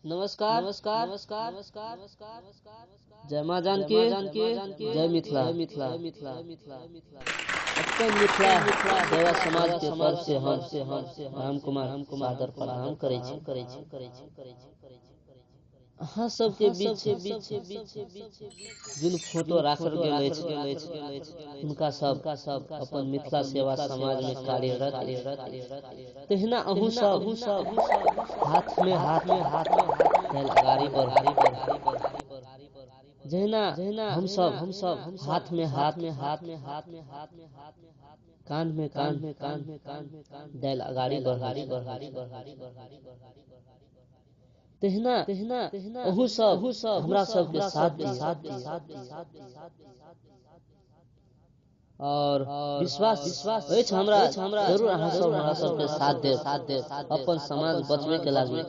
नमस्कार नमस्कार नमस्कार नमस्कार नमस्कार, जय माँ जानकी, जय मिथिला मिथिला मिथिला मिथिला। अपन मिथिला सेवा समाज के तरफ से हम राम कुमार सादर प्रणाम करै छी। अहाँ सबके बीच जिन फोटो राखल गेल अछि, हुनका सब अपन मिथिला सेवा समाज में कार्यरत, तहिना अहूँ सब हाथ में हाथ अगाड़ी बढ़, जहिना हम सब हाथ में हाथ कान में कान दैल अगाड़ी बढ़, तहिना अहूँ सब हमरा सबके साथ दी। और विश्वास अछि हमरा जरूर अहाँ सब हमरा सबके साथ देब, अपन समाज बचबे के लागी,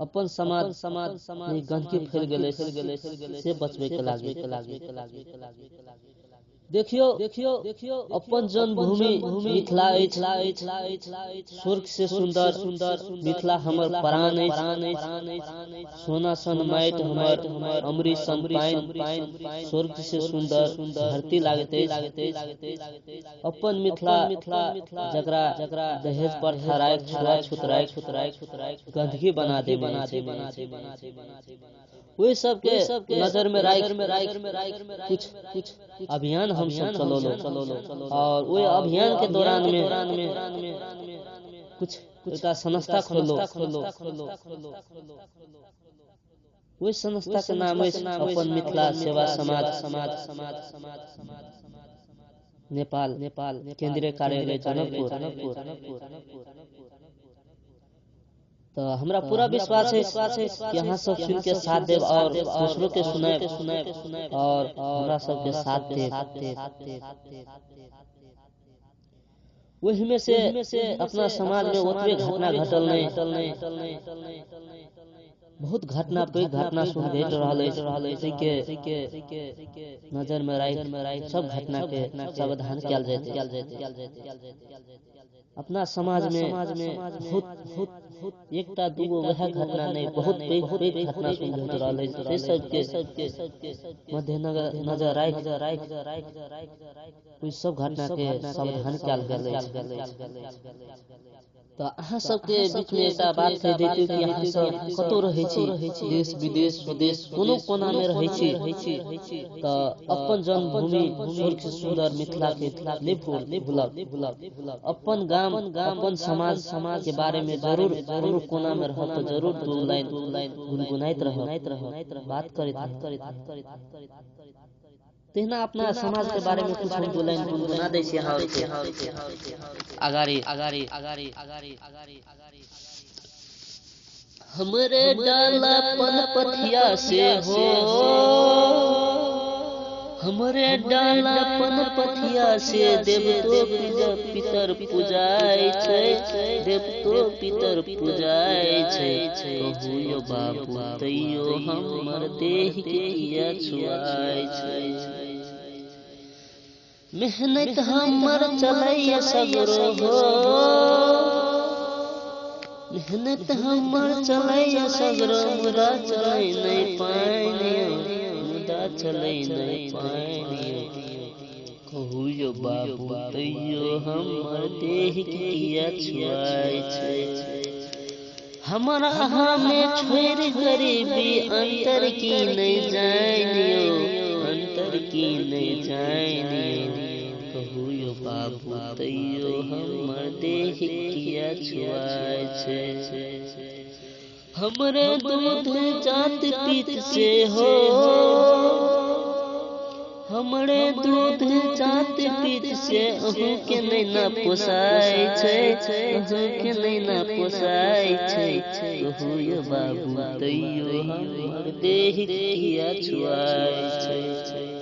अपन समाज में गंदगी फैल गेल से बचबे के लागी। देखियो देखियो देखियो, अपन जन्मभूमि मिथिला अछि, स्वर्ग से सुंदर मिथिला हमर प्राण अछि, सोना सन माटि हमर, अमृत सन पानि, स्वर्ग से सुंदर धरती लागैत अछि। अपन मिथिला जकरा दहेज प्रथा राखि छुआ छूत राखि गंदगी बना देने, ओहि सबके नजर में राखि कुछ कुछ अभियान हम सब चलौलहुँ। और ओहि अभियान के दौरान में कुछ एकटा संस्था खोललहुँ, ओहि संस्था के नाम अछि अपन मिथिला सेवा समाज नेपाल, केंद्रीय कार्यालय जनकपुर। तो हमरा पूरा विश्वास है कि अहाँ सब सुन के साथ देब और दूसरों के सुनाएब और हमरा सबके साथ देब। ओहि में से अपना समाज में ओतबे घटना घटल नहीं, बहुत घटना पैघ घटना सुन भेट रहल अछि, के नजर में राखि सब घटना के सावधान कयल जाइत। अपना समाज में बहुत एकटा दूगो वएह घटना नहीं, बहुत पैघ पैघ घटना सुन भेट रहल अछि, से सबके मध्यनजर नजर राखि ओहि सब घटना के सावधान कयल गेल अछि। तो अहाँ सबके बीच में एकटा बात कहि दैतियौ कि अहाँ सब कतौ रहै छी, देश विदेश स्वदेश कोनो कोना में रहै छी, तऽ अपन जन्मभूमि स्वर्ग से सुंदर मिथिला के नहि भूलब। अपन गाम अपन समाज के बारे में जरूर कोनो कोना में रहब तऽ जरूर दू लाइन गुनगुनाइत रहब, बात करैत रहब। तहिना अपना समाज के बारे में कुछ हम दू लाइन गुनगुना दै छी अहाँ के अगाड़ी अगाड़ी अगाड़ी अगाड़ी अगाड़ी। हमरे डाला पन पथिया से हो, हमरे डाला पन पथिया से देवतो पितर पूजाय छै, देवतो पितर पूजाय छै। कहू यो बाबू तैयो हमर देह के किया छुआय छै। मेहनत हमर चलैया सगरो हो, मेहनत हमर चलैया सगरो, मुदा चलै नहि पानि, मुदा चलै नहि पानि। कहू यो बाबू तैयो हमर देह के किया छुआय छै। हमरा अहाँ में छोड़ि गरीबी अंतर की नहि जानियो, अंतर की नहि जानियो। कहू यो बाबू तैयो हमर देह किया छुआय छै। हमरे दूध जात पीत से हो, हमरे दूध जात पीत से अहूँ के नहि न पोसाय छै, अहूँ के नहि न पोसाय छै। कहू यो बाबू तैयो हमर देह किया छुआय छै।